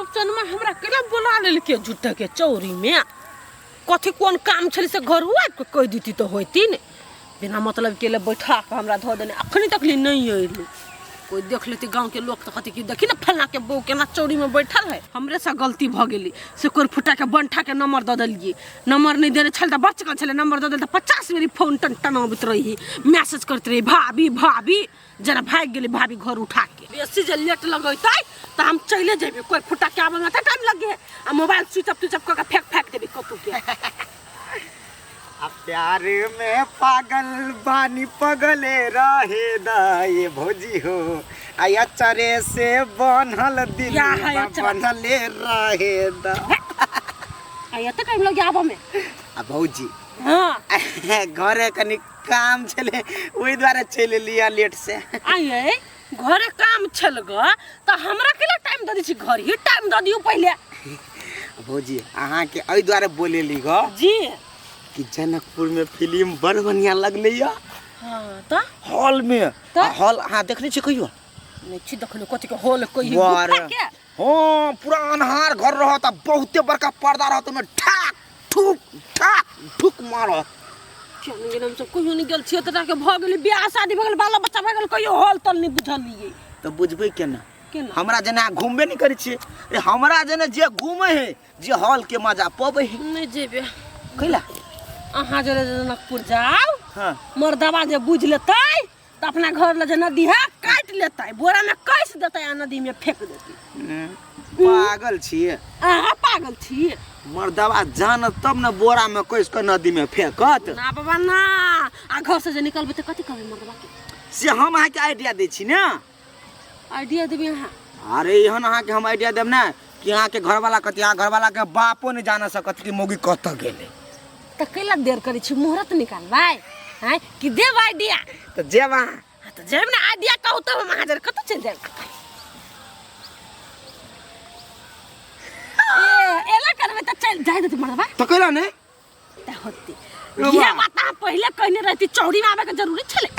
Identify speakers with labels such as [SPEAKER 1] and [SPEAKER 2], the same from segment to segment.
[SPEAKER 1] रूपचनमा हमरा केना बोला लेलकै झूठे के चौरी में? कथी कोन काम छलै से घर हुआ के कहि देती तऽ होती ने। बिना मतलब के ले बैठा के हमरा धऽ देने, अखनी तक ले नहीं अयलै। कोई देख लेती गाँव के लोग तऽ कहती कि देखी ने फलना के बहू केना चौरी में बैठल है। हमरे से गलती भऽ गेलै से कोई फुटा के बंठा के नंबर दऽ देलियै। नंबर नहीं देने छल तऽ बचकल छलै, नंबर दऽ देल तऽ 50 बेरी फोन टन टनाबैत रही, मैसेज करैत रही भाभी भाभी। जरा भागि गेलै भाभी घर उठा के। बेसी जे लेट लगेतै तऽ हम चले जेबै, कोई फुटा के आबै में तऽ टाइम लगे आ mobile switch off Twitch of कऽ के फेंक फेंक देबै कतौ के।
[SPEAKER 2] आ प्यार में पागल बानी पगले रहे दा ये भौजी हो, आ अचरे से बनल दिल
[SPEAKER 1] या है अचरा।
[SPEAKER 2] बनले रहे दा।
[SPEAKER 1] आ एते टाइम लग आबऽ में?
[SPEAKER 2] आ भौजी
[SPEAKER 1] हाँ,
[SPEAKER 2] घरे कनी काम छले ओहि दुआरे चलि एलियै लेट से।
[SPEAKER 1] आइए घरे काम छल ग तऽ हमरा केला टाइम दऽ दै छी? घर ही टाइम दऽ दियौ पहिले।
[SPEAKER 2] भौजी अहाँके एहि दुआरे बोलेली ग
[SPEAKER 1] जी
[SPEAKER 2] कि जनकपुर में फिल्म बड़ बढ़िया लगलै या।
[SPEAKER 1] हाँ तऽ
[SPEAKER 2] हॉल में।
[SPEAKER 1] तऽ?
[SPEAKER 2] हॉल अहाँ देखने छी कहियो?
[SPEAKER 1] नहि छी देखने। कथी के हॉल कहियो?
[SPEAKER 2] बारे।
[SPEAKER 1] गुफा के?
[SPEAKER 2] हाँ, पूरा अन्हार घर रहत आ बहुते बड़का पर्दा रहत, ओहिमे ठाक ठुक ठाक ठुक मारत।
[SPEAKER 1] किया नहि गेल? हमसब कहियो नहि गेल छियै। तऽ के भऽ गेलै बियाह शादी भऽ गेल, बाल बच्चा भऽ गेल, कहियो हॉल तल नहि बुझलियै।
[SPEAKER 2] तऽ बुझबै केना?
[SPEAKER 1] केना?
[SPEAKER 2] हमरा जेना अहाँ घुमबे नहि करै छियै। अरे हमरा जेना जे घूमै है जे हॉल के मजा पबै है।
[SPEAKER 1] नहि जेबै।
[SPEAKER 2] कैला?
[SPEAKER 1] अहाँ जरे जनकपुर जाउ,
[SPEAKER 2] हाँ,
[SPEAKER 1] मर्दबा जे बुझि लेतै तऽ अपना घर लऽ जे नदी है काटि लेतै, बोरा में कसि देतै आ नदी में फेंक देतै।
[SPEAKER 2] पागल छियै?
[SPEAKER 1] अहाँ पागल छी।
[SPEAKER 2] मर्दबा जानत तब ने बोरा में कसि कऽ नदी में फेंकत।
[SPEAKER 1] ना बाबा ना। आ घर से जे निकलबै तऽ कथी कहबै मर्दबा के?
[SPEAKER 2] से हम अहाँके आइडिया दै छी ने।
[SPEAKER 1] आइडिया देबै अहाँ?
[SPEAKER 2] अरे एहन अहाँके हम आइडिया देब ने कि अहाँके घरवाला कथी, अहाँ घरवाला के बापो नहि जान सकत कि मौगी कतऽ गेलै।
[SPEAKER 1] तऽ कैला देर करै छी? मुहूर्त निकालबै आँय कि देब आइडिया?
[SPEAKER 2] तऽ जेब अहाँ?
[SPEAKER 1] हाँ, तऽ जेब ने। आइडिया कहू तब हम अहाँ जरे कतऽ चलि जायब। ए एला करबै तऽ चलि जाय देतै मर्दबा?
[SPEAKER 2] तऽ कैला नहि?
[SPEAKER 1] तऽ होतै।
[SPEAKER 2] रौ
[SPEAKER 1] इएह
[SPEAKER 2] बा।
[SPEAKER 1] बात अहाँ पहिले कहने रहती, चौरी में आबैके जरूरी छलै।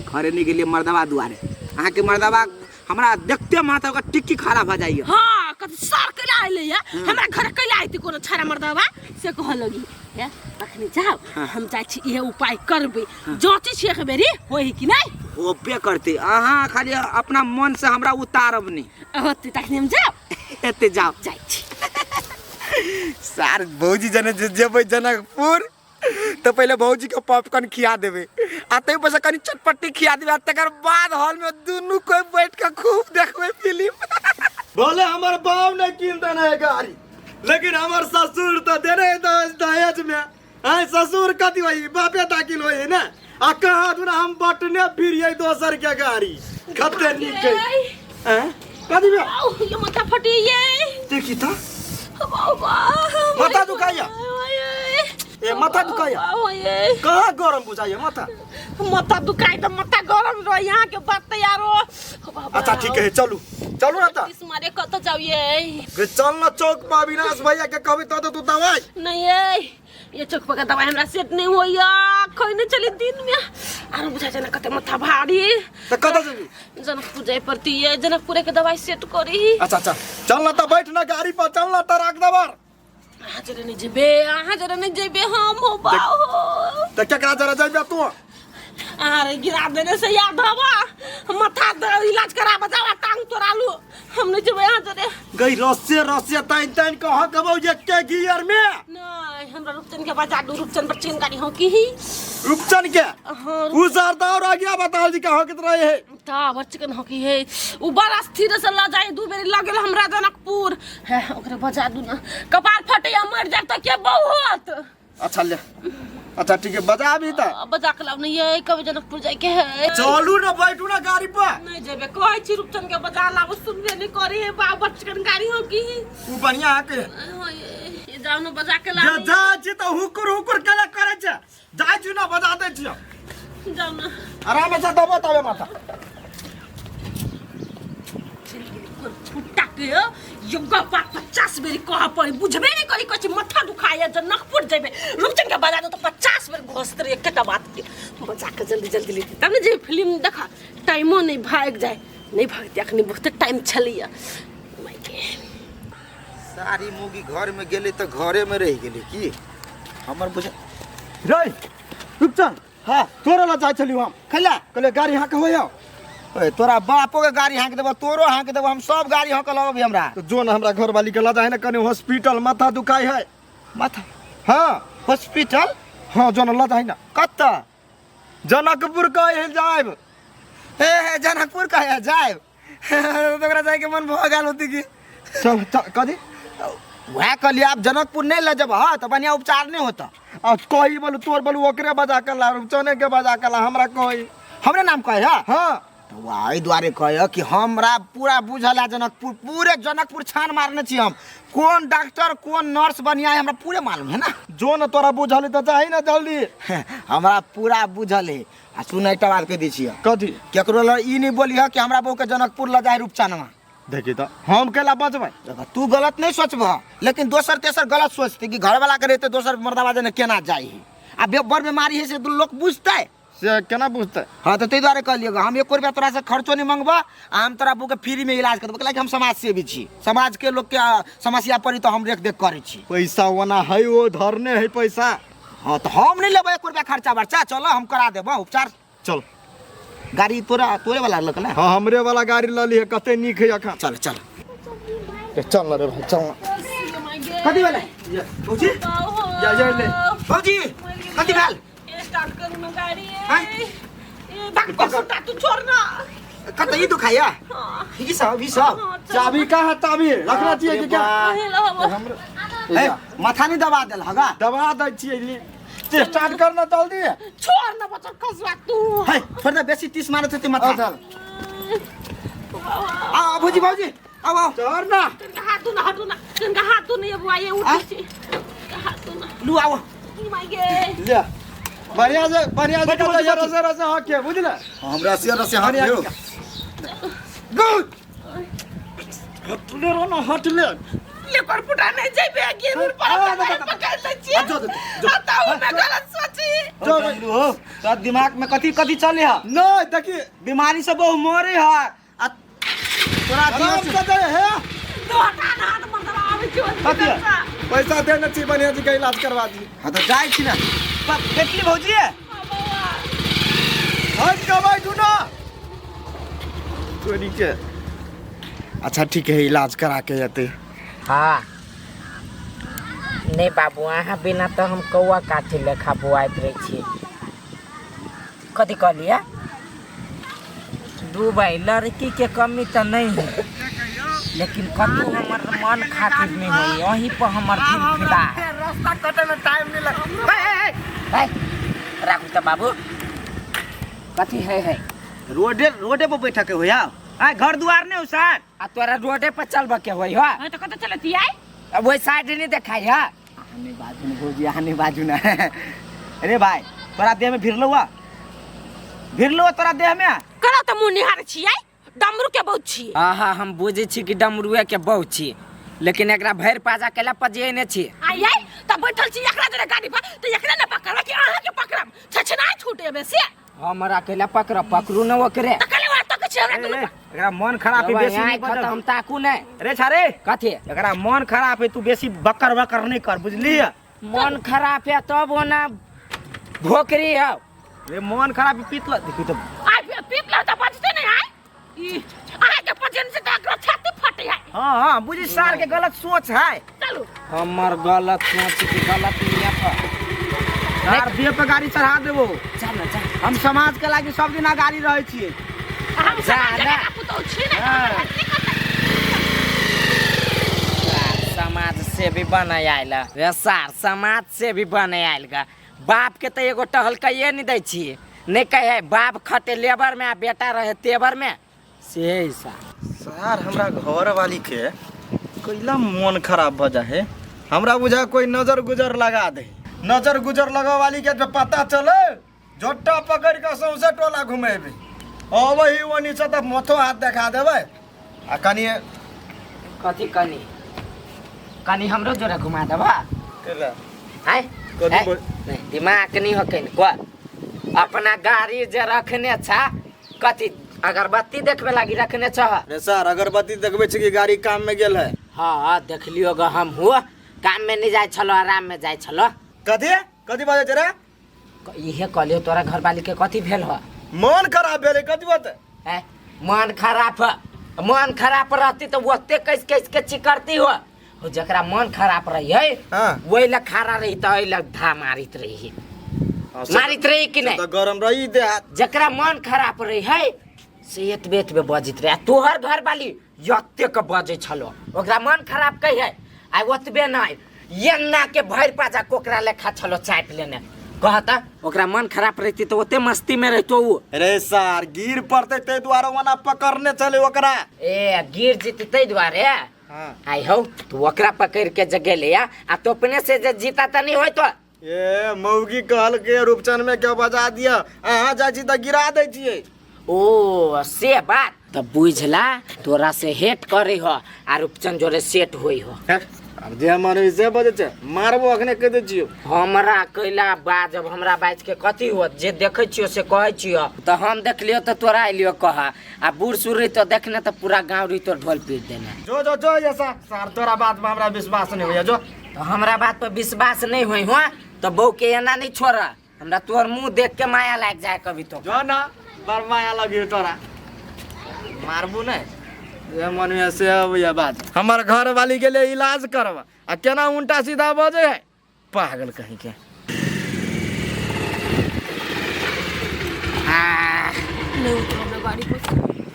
[SPEAKER 2] घरे नहि गेलियै मर्दबा दुआरे। अहाँके मर्दबा हमरा देखते माथा ओकर टिक्की खड़ा भऽ जाइए।
[SPEAKER 1] हाँ, कथी सर कैला अयलै या हमरा घर? कैला अयती कोनो छाड़ा मर्दबा से कहऽ लगी। हे अखनी जाओ, हम जाइ छी, इहे उपाय करबै, जाँचै छी एक बेरी होई कि नहि।
[SPEAKER 2] होबे करतै, अहाँ खाली अपना मन से हमरा उतारब नहि।
[SPEAKER 1] होतै। तखनी हम जाओ।
[SPEAKER 2] एते जाओ।
[SPEAKER 1] जाइ छी।
[SPEAKER 2] सार भौजी जने जे जेबै जनकपुर तऽ पहिले भौजी के पॉपकॉर्न खिया देबै आ ताहि पर से कनि चटपट्टी खिया देबै आ तकर बाद हॉल में दुनू कोई बैठ के खूब देखबै फिल्म।
[SPEAKER 3] भले हमर बाप नहीं कीन देने है गाड़ी, लेकिन हमर ससुर तो देने है दहेज दहेज में। आय ससुर कथी होई, बापे दाखिल होई है ना। आ कहाँ दुना हम बटने फिरिए दोसर के गाड़ी कते नीक है। हैं कथी बे?
[SPEAKER 1] आउ, ये माथा फटिए।
[SPEAKER 3] देखी तो
[SPEAKER 1] बाबा।
[SPEAKER 3] माथा दुखाइया? ए माथा दुखाइया? कहाँ गरम बुझाइया माथा?
[SPEAKER 1] माथा दुखाइ तऽ माथा गरम रह यहाँ के बात तैयार हो।
[SPEAKER 3] अच्छा ठीक है, चलू चलू ना त।
[SPEAKER 1] इस मारे कत जाइए?
[SPEAKER 3] गे चल ना चौक पर, अविनाश भैया के कहबी तो तू दवाई।
[SPEAKER 1] नहीं ये ये चौक पर के दवाई हमरा सेट नहीं होइया। खैने चली दिन में आरो बुझा छै ना कते माथा भारी।
[SPEAKER 3] त कत जेबी?
[SPEAKER 1] जनकपुर जाय पड़ती है, जनकपुर के दवाई सेट करी।
[SPEAKER 3] अच्छा अच्छा चल ना त, बैठ ना गाड़ी पर, चल ना त राख दबर।
[SPEAKER 1] अहाँ जरे नहीं जेबे, अहाँ जरे नहीं जेबे हम हो बाहो।
[SPEAKER 3] त केकरा जरा जेबे तू?
[SPEAKER 1] अरे गिरा देने से याद हवा माथा इलाज करा बजावा टांग तोड़ालू, हम नहीं जेबे अहाँ जरे।
[SPEAKER 3] गई रस्से रस्से ताइन ताइन कह कबौ जे के गियर में।
[SPEAKER 1] नहीं हमरा रूपचंद के बजा दू, रूपचंद पर चिन गाड़ी हो की ही।
[SPEAKER 3] रूपचंद के?
[SPEAKER 1] हाँ।
[SPEAKER 3] उ सरदार आ गया बताओ जी कहाँ कित रहे है।
[SPEAKER 1] ता बड़ चिकन हॉकी है उ, बड़ा स्थिर से ल जाए, दू बेरी लगेल हमरा जनकपुर है, ओकरे बजा दू ना। कपार फटे या मर जाए तो के बहुत।
[SPEAKER 3] अच्छा ले, अच्छा ठीक है, बजा भी त।
[SPEAKER 1] अब बजा के लाओ नहीं ये कभी जनकपुर जाए के है।
[SPEAKER 3] चलू ना, बैठू ना गाड़ी पर।
[SPEAKER 1] नहीं जेबे, कहै छी रूपचंद के बजा लाबू, सुनबे नहीं करी है बा, बड़ चिकन गाड़ी हो की।
[SPEAKER 3] उ बढ़िया है के।
[SPEAKER 1] हाँ, ये जाओ ना बजा के
[SPEAKER 3] जे
[SPEAKER 1] लाओ।
[SPEAKER 3] जा छी त हुकुर हुकुर केला करे छे, जाय छी ना बजा दे छी।
[SPEAKER 1] जाओ ना।
[SPEAKER 3] आराम से दबो तबे माथा।
[SPEAKER 1] छुट्टा के योगा पाठ 50 बेरी कह पड़ी, बुझबे नहीं करी। कछि माथा दुखाया, जनकपुर जेबे रूपचंद के बजा दो तो 50 बेर घोसत रही एकेटा बात के। बजा के जल्दी जल्दी लेती तब ने जे फिल्म देखा, टाइमो नहीं भाग जाए। नहीं भागते, अखनी बहुत टाइम छलैया। मायके
[SPEAKER 2] सारी मुगी घर में गेलै तऽ घरे में रहि गेलै की हमर बुझ
[SPEAKER 3] रे रुपचन।
[SPEAKER 2] हाँ।
[SPEAKER 3] तोरा ला जाइ छलियौ हम।
[SPEAKER 2] खैला?
[SPEAKER 3] कहलियै गाड़ी हाँके होइयौ।
[SPEAKER 2] ओए तोरा बापो के गाड़ी हाँक देबो, तोरो हाँक देबो, हम सब गाड़ी हाँक लगबी हमरा।
[SPEAKER 3] तो जो ना हमरा घरवाली के लऽ जाइ ने कनि हॉस्पिटल, माथा दुखाइ है।
[SPEAKER 2] माथा?
[SPEAKER 3] हाँ।
[SPEAKER 2] हॉस्पिटल?
[SPEAKER 3] हाँ, जो ना लऽ जाइ ना।
[SPEAKER 2] कतऽ?
[SPEAKER 3] जनकपुर कहे जायब।
[SPEAKER 2] हे हे, जनकपुर कहे जायब? तो ओकरा जायके मन भऽ गेल होती की।
[SPEAKER 3] चल चल कथी?
[SPEAKER 2] वएह कहलियै आब जनकपुर नहि लऽ जेबह तऽ बढ़िआँ उपचार नहि होतऽ।
[SPEAKER 3] आ कही बोलू तोर बोलू ओकरे बजा के ला, रुपचने के बजा के ला, हमरा कही।
[SPEAKER 2] हमरे नाम कहे है?
[SPEAKER 3] हाँ।
[SPEAKER 2] तऽ वएह एहि दुआरे कहे कि हमरा पूरा बुझल है जनकपुर, पूरे जनकपुर छान मारने छी हम, कोन डॉक्टर कोन नर्स बढ़िया है हमरा पूरे मालूम है ना।
[SPEAKER 3] जो न तोरा बुझल है तऽ जाही ना जल्दी।
[SPEAKER 2] हमरा पूरा बुझल है। आ सुन एकटा बात कहि दै छियै।
[SPEAKER 3] कथी?
[SPEAKER 2] केकरो लग ई नहि बोलिह कि हमरा बहू के जनकपुर लऽ जाय रूपचनवा।
[SPEAKER 3] देखी तऽ हम केला बचबै?
[SPEAKER 2] देखो, तू गलत नहीं सोचबह लेकिन दोसर तेसर गलत सोचते कि घरवाला के रहते दोसर मर्दावा जेना केना जाइ है आ बड़ बीमारी है से लोग बुझतै।
[SPEAKER 3] से केना बुझतै?
[SPEAKER 2] हाँ तऽ ताहि दुआरे कहलियै हम एको रुपया तोरा से खर्चो नहीं मंगबह आ हम तोरा बहू के फ्री में इलाज कर देबो, कैलाकि हम समाज सेवी छी, समाज के लोग के समस्या पड़ी तऽ हम रेख देख करै छी।
[SPEAKER 3] पैसा ओना है ओ धरने है पैसा।
[SPEAKER 2] हाँ तऽ हम नहीं लेबै एको रुपया खर्चा बर्चा, चल हम करा देबह उपचार।
[SPEAKER 3] चल।
[SPEAKER 2] गाड़ी तोरा तोरे वाला लग ना?
[SPEAKER 3] हाँ हमरे वाला गाड़ी ल ली है, कते नीक है अखन।
[SPEAKER 2] चल चल।
[SPEAKER 3] ए, चल ना रे भाई, चल ना।
[SPEAKER 2] कथी भेलै? भौजी?
[SPEAKER 3] या, या, ले।
[SPEAKER 2] भौजी, कथी भेल?
[SPEAKER 1] स्टार्ट करू ना गाड़ी।
[SPEAKER 2] आँय?
[SPEAKER 1] ए, पकड़, तू छोड़ ना।
[SPEAKER 2] कतऽ ई दुखाइया? ई सब, ई सब।
[SPEAKER 3] चाबी कहाँ है? चाबी रखना चाहिए कि क्या?
[SPEAKER 2] ए, माथा नहीं दबा देल हगा?
[SPEAKER 3] दबा दै छियै ली। स्टार्ट करना जल्दी।
[SPEAKER 1] छोड़ ना बच्चा खसवा तू।
[SPEAKER 2] है, छोड़ ना, बेसी तीस मारत हेतै माथा।
[SPEAKER 3] चल।
[SPEAKER 2] आओ, भौजी, भौजी, आओ, आओ।
[SPEAKER 3] छोड़ ना।
[SPEAKER 1] तनका हाथ दू ना, हटू ना। तनका हाथ दू ना, ये बुआ, ये उठी छी। तनका हाथ दू ना।
[SPEAKER 2] लू, आओ।
[SPEAKER 1] ई my गे।
[SPEAKER 3] ले। बढ़िया से, बढ़िया से
[SPEAKER 2] बैठो,
[SPEAKER 3] कतऽ
[SPEAKER 2] बैठो,
[SPEAKER 3] रसे रसे हके, बुझले?
[SPEAKER 2] हम रसे रसे हक
[SPEAKER 3] बढ़िया
[SPEAKER 2] लियौ।
[SPEAKER 3] गुड। हटले रहो ना, हटले।
[SPEAKER 1] ले कर पुटा नहीं जेबे, गे रूर पर
[SPEAKER 3] आ,
[SPEAKER 1] हम
[SPEAKER 3] आ, आ,
[SPEAKER 1] पकड़ लै छी।
[SPEAKER 3] आ, जो, जो, जो।
[SPEAKER 1] आ, ताऊ में गलत सोची।
[SPEAKER 3] जो,
[SPEAKER 2] जो, हो, तोरा दिमाग में कथी कथी चले है?
[SPEAKER 3] नहीं, देखी।
[SPEAKER 2] बीमारी से बहु मरे है। आ तोरा
[SPEAKER 3] आराम
[SPEAKER 2] दिमाग
[SPEAKER 3] से दे, हे।
[SPEAKER 1] तो हटा ना, हाथ मरदबा आबै छी ओहि
[SPEAKER 2] कथी है?
[SPEAKER 1] से।
[SPEAKER 3] पैसा देने छी, बढ़िया जी के इलाज करवा दी।
[SPEAKER 2] हाँ तो जाइ छी ना। देखली भौजी?
[SPEAKER 1] हाँ, बौआ।
[SPEAKER 3] हट के बैठू ना। चोरी के। अच्छा ठीक है, इलाज करा के जते।
[SPEAKER 4] हाँ। नहीं बाबू, अहाँ बिना तो हम कौआ काठी लेखा बोआइत रहे छी। कथी कहलियै? दू भाई लड़की के कमी तो नहीं है, लेकिन कतौ हमर मन खातिर नहीं होई, अहीं पर हमर दिल फिदा है।
[SPEAKER 2] रास्ता कटे में टाइम नहीं लगे।
[SPEAKER 4] है, राखू तो बाबू। कथी है है?
[SPEAKER 2] रोडे रोडे पर बैठक के होया। आ घर दुआर नहीं हो सर।
[SPEAKER 4] आ तोरा रोडे पर चलबा के होई हो?
[SPEAKER 1] हाँ, तो कतऽ चलती आई?
[SPEAKER 4] अब वही साइड नहीं देखाई है।
[SPEAKER 2] आने बाजू ना भौजी, आने बाजू ना। अरे भाई, तोरा देह में भिरलो हुआ? भिरलो हुआ तोरा देह में?
[SPEAKER 1] करा तो मुँह निहार छी आई? डमरू के बहुत छी।
[SPEAKER 4] हाँ हाँ, हम बुझे छी कि डमरुए के बहुत छी, लेकिन एकरा भरि पाजा केला पजिए ने छी।
[SPEAKER 1] आई आई, त बैठल छी एकरा जरे गाड़ी पर, त एकरा ने पकड़ब कि अहाँ के पकड़ब? छछनाय छूटेबे से।
[SPEAKER 4] हमरा केला पकड़ब, पकड़ू ने ओकरे।
[SPEAKER 1] त कले वार तक छी हमरा दुनू पर।
[SPEAKER 2] एकरा मन खराब है, बेसी नहीं
[SPEAKER 4] खत हम ताकू ने।
[SPEAKER 2] रे छारे।
[SPEAKER 4] कथी?
[SPEAKER 2] एकरा मन खराब है, तू बेसी बकर बकर नहीं कर, बुझली?
[SPEAKER 4] मन खराब है तब ओना भोकरी है।
[SPEAKER 2] रे मन खराब है, पीतल देखी तो।
[SPEAKER 1] आई पीतल त बजते नहीं आई। ई अहाँ के पजन से त एकरा छाती फटे है।
[SPEAKER 2] हां हां, बुझी सार के गलत सोच है।
[SPEAKER 1] चलू।
[SPEAKER 4] हमर गलत सोच के गलत नियत है।
[SPEAKER 2] सार देह पे गाड़ी चढ़ा देबो।
[SPEAKER 4] चल ना, चल।
[SPEAKER 2] हम समाज के लागी सब दिना गाड़ी रहै छियै।
[SPEAKER 1] हम
[SPEAKER 4] जा
[SPEAKER 1] समाज के
[SPEAKER 4] ना।
[SPEAKER 1] पुतौ छी ने।
[SPEAKER 2] हाँ।
[SPEAKER 4] समाज से भी बने आयल रे सार, समाज से भी बने आयल गा। बाप के तो एगो टहलकैये नहीं दै छी, नहीं कहे बाप खटे लेबर में आ बेटा रहे तेबर में, से ऐसा।
[SPEAKER 3] सार हमरा घर वाली के कैला मन खराब भ जाए, हमरा बुझा कोई नजर गुजर लगा दे। नजर गुजर लगा वाली के जब पता चले झोटा पकड़ के सौंसे टोला घुमेबे, अबही ओनी से त माथो हाथ देखा देबै। आ कनी
[SPEAKER 4] कथी कनी? कनी हमरो जोरा घुमा देबा?
[SPEAKER 3] केला?
[SPEAKER 4] आय?
[SPEAKER 3] कथी
[SPEAKER 4] आय?
[SPEAKER 3] बोल-
[SPEAKER 4] नहीं, दिमाग नहीं हो कहीं को। अपना गाड़ी जे रखने छा, कथी अगरबत्ती देखबे लागी रखने छह?
[SPEAKER 3] रे सर, अगरबत्ती देखबे छी कि गाड़ी काम में गेल है।
[SPEAKER 4] हाँ देखलियो ग हम हुआ काम में नहीं जाए छलो आराम में जाए छलो।
[SPEAKER 3] कथी कथी बाजै छै रे?
[SPEAKER 4] इहे कहलियो तोरा घरवाली के कथी भेल हो?
[SPEAKER 3] मन खराब भेलै कथी बात?
[SPEAKER 4] हैं? मन खराब ह, मन खराब रहती तो ओते कैस कैस के चिकरती हो। हो जकरा मन खराब रही है
[SPEAKER 3] हाँ।
[SPEAKER 4] वही लग खारा रही तो वही लग धा मारित रही मारित रही कि नहीं?
[SPEAKER 3] तो गरम रही देहात।
[SPEAKER 4] जकरा मन खराब रही है से एतबे एतबे बजैत रहे। आ तोहर घरवाली एतेक बजै छलो, ओकरा मन खराब कही है आ ओतबे नहीं एन्ना के भरि पाजा कोकरा लेखा छलो चापि लेने। कहता ओकरा मन खराब रहती तो ओते मस्ती में रहतो उ।
[SPEAKER 3] अरे सार गिर पड़ते ते दुआरे ओना पकड़ने चले ओकरा।
[SPEAKER 4] ए गिर जेती तै दुआरे।
[SPEAKER 3] हाँ।
[SPEAKER 4] आई हो तो ओकरा पकड़ के जगह ले आ, आ तो अपने से जे जीता त नहीं होय तो।
[SPEAKER 3] ए मौगी कहल के रूपचन में के बजा दिया, अहाँ जाइ छी त गिरा दै छियै।
[SPEAKER 4] ओ से बात त बुझला तोरा से हेट करे हो आ रूपचन जोरे सेट होई हो।
[SPEAKER 3] अब जे मन होई से बजै छै, मारबो अखने कहि दै छियौ।
[SPEAKER 4] हमरा कैला बाजब, हमरा बाज के कथी होत? जे देखै छियो से कहै छियो। त हम देखलियो त तोरा एलियो कह, आ बूढ़ सूढ़ रही तो देखने त पूरा गांव रही तो ढोल पीट देने।
[SPEAKER 3] जो जो जो ऐसा सार तोरा बात पर हमरा विश्वास नहीं होइया जो।
[SPEAKER 4] तो हमरा बात पर विश्वास नहीं होई हो तो बहू के एना नहीं छोड़, हमरा तोर मुंह देख के माया लाग जाए कभी तो।
[SPEAKER 3] जो ना बड़ माया लगी तोरा, मारबू नहीं जे मन में से अबैया बात। हमर घर वाली के लिए इलाज करब आ केना उल्टा सीधा बजे है पागल कहीं के।
[SPEAKER 1] नहीं उतरब गाड़ी पर।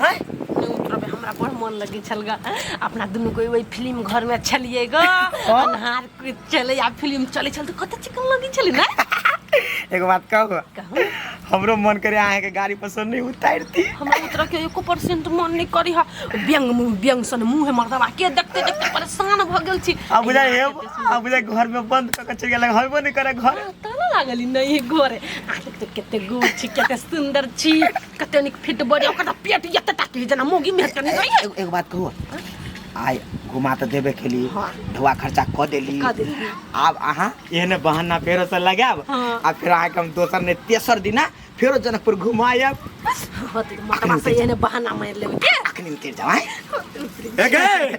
[SPEAKER 2] हैं?
[SPEAKER 1] नहीं उतरब, हमरा बड़ मन लगे छल गा। अपना दुनू कोई वही फिल्म घर में छलिए गा, अन्हार के चले आ फिल्म चले छल तो कते चिकन लगे छले ना।
[SPEAKER 2] एगो बात कहू?
[SPEAKER 1] कहू।
[SPEAKER 2] हमरो मन करे अहाँ के गाड़ी पर से नहीं उतारती।
[SPEAKER 1] हमरा उतर के 1% मन नहीं करी हा। व्यंग मुंह व्यंग सन मुंह है मर्दवा के देखते देखते परेशान भ गेल छी।
[SPEAKER 2] अब बुझाइ हे, अब बुझाइ घर में बंद क के चलि गेल, होइबो नहीं करे घर।
[SPEAKER 1] हाँ, ताला लागल नहीं घरे। आ देखते कते गोर छी, कते सुंदर छी, कते नीक फिट बॉडी, ओकर त पेट एते टा के जेना मोगी मेहर कनी रही।
[SPEAKER 2] एगो बात कहू? आइ घुमा त देबे केली,
[SPEAKER 1] हाँ।
[SPEAKER 2] ढोआ खर्चा क देली।
[SPEAKER 1] क देली।
[SPEAKER 2] आब अहाँ एहने बहाना फेरो से लगायब।
[SPEAKER 1] हाँ।
[SPEAKER 2] आ फिर अहाँके हम दोसर ने तेसर दिना फेरो जनकपुर घुमायब।
[SPEAKER 1] हाँ, त मर्दवा से एहने बहाना मारि लेबै के।
[SPEAKER 2] अखनी उतरि जाउ आँय।
[SPEAKER 3] ए गे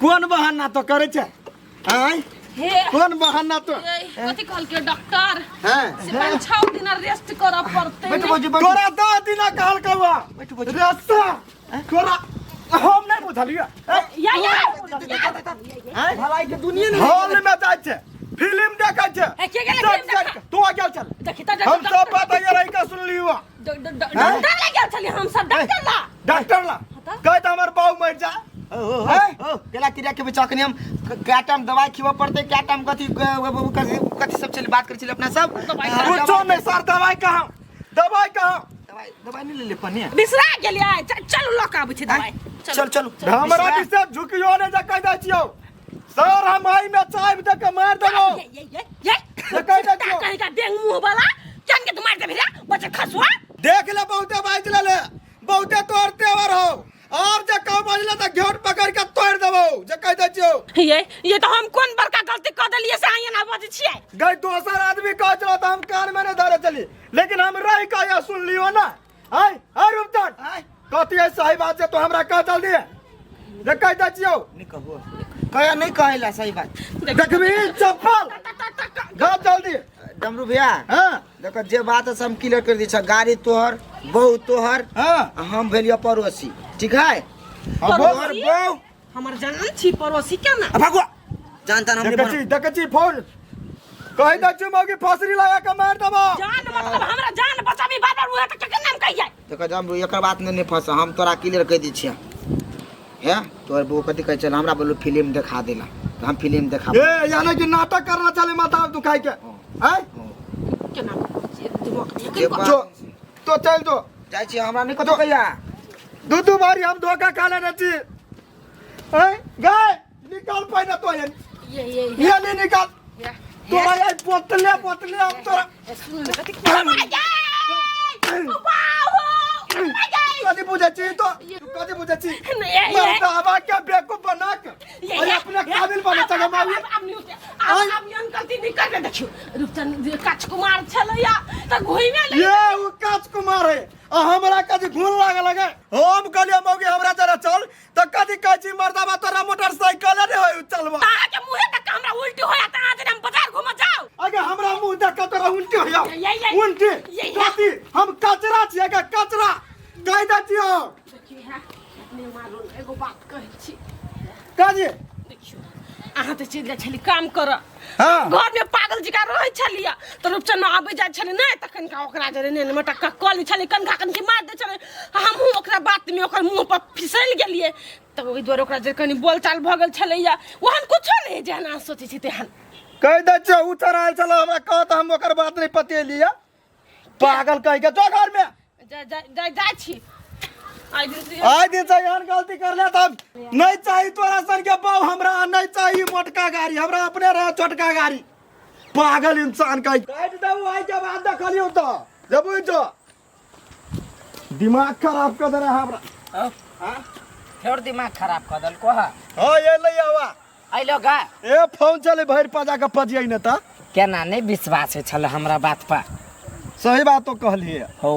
[SPEAKER 3] कोन बहाना तो करे छै? आँय?
[SPEAKER 1] हे
[SPEAKER 3] कोन बहाना तो?
[SPEAKER 1] ए, कथी कहलकै डॉक्टर?
[SPEAKER 3] हैं?
[SPEAKER 1] से 5-6 दिन रेस्ट करऽ पड़तै।
[SPEAKER 2] बैठू भौजी, बैठू।
[SPEAKER 3] तोरा 10 दिना कहलकौ हँ।
[SPEAKER 2] बैठू, बैठू।
[SPEAKER 3] रेस्ट तोरा हम नहीं बुझलियो।
[SPEAKER 1] या या
[SPEAKER 3] हैं?
[SPEAKER 2] भलाई के दुनिया नहीं।
[SPEAKER 3] हॉल में जाइ छै, फिल्म देखै छै।
[SPEAKER 1] ए, के गेलै
[SPEAKER 3] चल,
[SPEAKER 1] फिल्म
[SPEAKER 3] चल,
[SPEAKER 1] देखऽ?
[SPEAKER 3] तू आ गेल चल।
[SPEAKER 1] देखी त
[SPEAKER 3] हम सब बात ये रही के सुनलियो।
[SPEAKER 1] डॉक्टर लग गेल छलियै हम सब डॉक्टर ला।
[SPEAKER 3] डॉक्टर ला
[SPEAKER 1] तऽ?
[SPEAKER 3] कहै त हमर बाऊ मरि जा।
[SPEAKER 2] ओ, ओ, ओ, केला क्रिया के बचाव कनी हम कै टाइम दवाई खिबऽ पड़तै, कै टाइम कथी कथी कथी सब छलै बात करै छलै अपना सब।
[SPEAKER 1] दवाई
[SPEAKER 2] हाँ,
[SPEAKER 3] कुछो नहीं सर, दवाई कहाँ, दवाई कहाँ?
[SPEAKER 2] दवाई दवाई नहीं लेले पन्ने।
[SPEAKER 1] बिसरा गेलियै। चलू लऽ कऽ आबै छी दवाई।
[SPEAKER 2] चल चलू।
[SPEAKER 3] हमरा दिस झुकियो नहीं जा कहि दै छियौ सर, हम आई में चाय दे के मार देबौ।
[SPEAKER 1] ये ये ये ये
[SPEAKER 3] से कहि दै छियौ।
[SPEAKER 1] कहीं का डेंग मुंह वाला चन के मार देबे रे बच्चा खसुआ।
[SPEAKER 3] देख ले बहुते बाजि लेले, बहुते तोर तेवर हो। आब जे कहू बाजले त घेट पकड़ के तोड़ देबौ जे कहि दै छियौ।
[SPEAKER 1] ये तो हम कोन बड़का गलती कऽ देलियै से अहाँ एना बजै छियै?
[SPEAKER 3] गई दोसर आदमी कहै छलो त हम कान में नहीं धरे चली, लेकिन हम रहि के ये सुन लियो ना। आय आय रूपचंद,
[SPEAKER 2] आय।
[SPEAKER 3] कथी है सही बात से तो हमरा कह जल्दी जे कहि दै छियौ।
[SPEAKER 2] नहीं कहू कह नहीं कहला सही बात।
[SPEAKER 3] देखबी चप्पल गा जल्दी।
[SPEAKER 2] डमरू भैया।
[SPEAKER 3] हाँ।
[SPEAKER 2] देखो जे बात है से हम क्लियर कर दी छ, गाड़ी तोहर बहू तोहर,
[SPEAKER 3] हाँ।
[SPEAKER 2] आ हम भेलियो पड़ोसी, ठीक है?
[SPEAKER 3] हाँ, बोल।
[SPEAKER 2] तोहर बहू
[SPEAKER 1] हमर जान छी पड़ोसी के ना।
[SPEAKER 2] आ भगवा जानता हम
[SPEAKER 3] देखै छी, देखै छी फोन कहि दै छियौ मौगी फसरी लगा के मारि देबौ।
[SPEAKER 1] जान मतलब हमरा जान बचाबी बार बार उहे त केकर नाम कहियै?
[SPEAKER 2] देखो डमरू एकर बात नहीं नहीं फंस, हम तोरा क्लियर कह दी छिया। हे तोहर बहू कथी कहै छल हमरा बोलू फिल्म देखा देला त हम फिल्म देखा।
[SPEAKER 3] ए यानी कि नाटक करना चले माथा दुखाई के। हैं?
[SPEAKER 1] केना दिमाग
[SPEAKER 2] जे बात-
[SPEAKER 3] जो तो चल जो
[SPEAKER 2] जाइ छी हमरा नहीं कथो कहिया।
[SPEAKER 3] दू दू बारी हम धोखा खा लेने छी। हैं गाय निकाल पहिने तो ये
[SPEAKER 1] ये ये
[SPEAKER 3] ये नहीं निकाल तोरा ये बोतले बोतले हम तोरा
[SPEAKER 1] सुन ले कथी
[SPEAKER 3] कथी बुझै छी तो तू कथी बुझै छी?
[SPEAKER 1] नहीं, ये-
[SPEAKER 3] मर्दावा के बेवकूफ बना के
[SPEAKER 1] ये-
[SPEAKER 3] और अपने काबिल बना चगा मारी।
[SPEAKER 1] आब नहीं होते, आब आब एहन गलती नहीं करबे। देखियो रूपचंद जे काच कुमार छलैया त घुइमे ले।
[SPEAKER 3] ये उ काच कुमार है आ हमरा कथी घून लागे लगे। हम कहलियै मौगी हमरा जरा चल त कथी कहै छी मर्दावा तोरा मोटरसाइकिल नहीं काजी
[SPEAKER 1] देखियौ अहाँ तऽ चलि जाइ छली काम करऽ।
[SPEAKER 3] हाँ।
[SPEAKER 1] घर में पागल जकाँ रहै छलियै तऽ रूपचन आबै जाइ छलै नहि तखन का ओकरा जरे ने मटक्का कऽ लै छलै, कनखा कनखी मारि दै छलै। हमहूँ ओकरा बातमे ओकर मुँह पर फिसलि गेलियै, तऽ ओहि दुआरे ओकरा जे कनि बोलचाल भऽ गेल छलैया। ओहन कुछो नहि जेहन अहाँ सोचै छी तेहन।
[SPEAKER 3] कहि दै छियौ, ओ चढ़ायल छल हमरा कह तऽ हम ओकर बात नहि पतिएलियै। पागल कहि के जो घर में।
[SPEAKER 1] जा जा जा जाइ छी आइ दिन से।
[SPEAKER 3] आइ दिन से एहन गलती कर ले तब नहीं चाही तोरा सन के बाप हमरा, नहीं चाही मोटका गाड़ी हमरा, अपने रहे छोटका गाड़ी। पागल इंसान कहि काटि दऊ। आइ के बाद देखलियौ तऽ जब जो दिमाग खराब कर दे हमरा।
[SPEAKER 4] फेर दिमाग खराब कऽ देलको हा।
[SPEAKER 3] हाँ, ये ले आवा।
[SPEAKER 4] अइलो गा।
[SPEAKER 3] ए फोन चले भरि पजा के पजियै ने तऽ।
[SPEAKER 4] केना नहि विश्वास होइ छल हमरा बात पर?
[SPEAKER 3] सही बात तो कहलिए।
[SPEAKER 4] हो,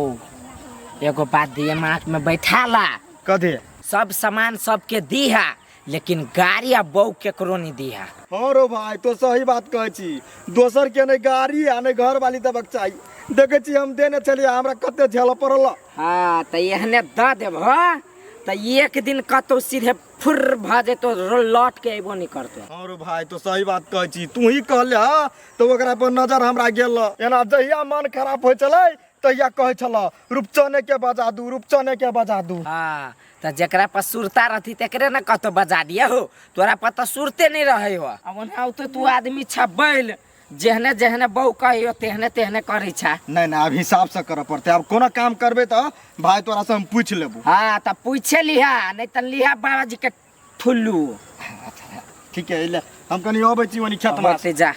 [SPEAKER 4] एगो बात दिमाग में बैठा ला।
[SPEAKER 3] कथी?
[SPEAKER 4] सब सामान सबके दीहा, लेकिन गाड़ी आ बहू केकरो नहीं दीहा।
[SPEAKER 3] हाँ रो भाई, तो सही बात कहै छी। दोसर के नहि गाड़ी आ नहि घर वाली देबक चाही। देखै छी, हम देने छलियै, हमरा कते झेलऽ पड़ल।
[SPEAKER 4] हाँ, तऽ एहने दऽ देब तऽ एक दिन कतौ सीधे फुर्र भऽ जेतो, लौट के अयबो नहीं करतो।
[SPEAKER 3] हाँ रो भाई, तो सही बात कहै छी। तू ही कहले हँ तऽ ओकरा पर नजर हमरा गेल। एना जहिया मन खराब होइ छलै तहिया कहै छल, रूपचने के बजा दू, रूपचने के बजा दू।
[SPEAKER 4] हाँ, तऽ जेकरा पर सुरता रहती तेकरे ने कतौ बजा दिया हो। तोरा पर तऽ सुरते नहीं रहे हो। आ ओना तो तू आदमी छ बैल, जेहने जेहने बहू कहियो तेहने तेहने करै छ।
[SPEAKER 3] नहि नहि, आब हिसाब से करऽ पड़तै। आब कोनो काम करबै तऽ भाई तोरा से हम पूछि लेबू।
[SPEAKER 4] हाँ, तऽ पूछे लिहा, नहीं तऽ लिहा बाबाजी के ठुल्लू।
[SPEAKER 3] ठीक है, ले हम कनी अबै छी ओनी खेत में।
[SPEAKER 4] होते जा।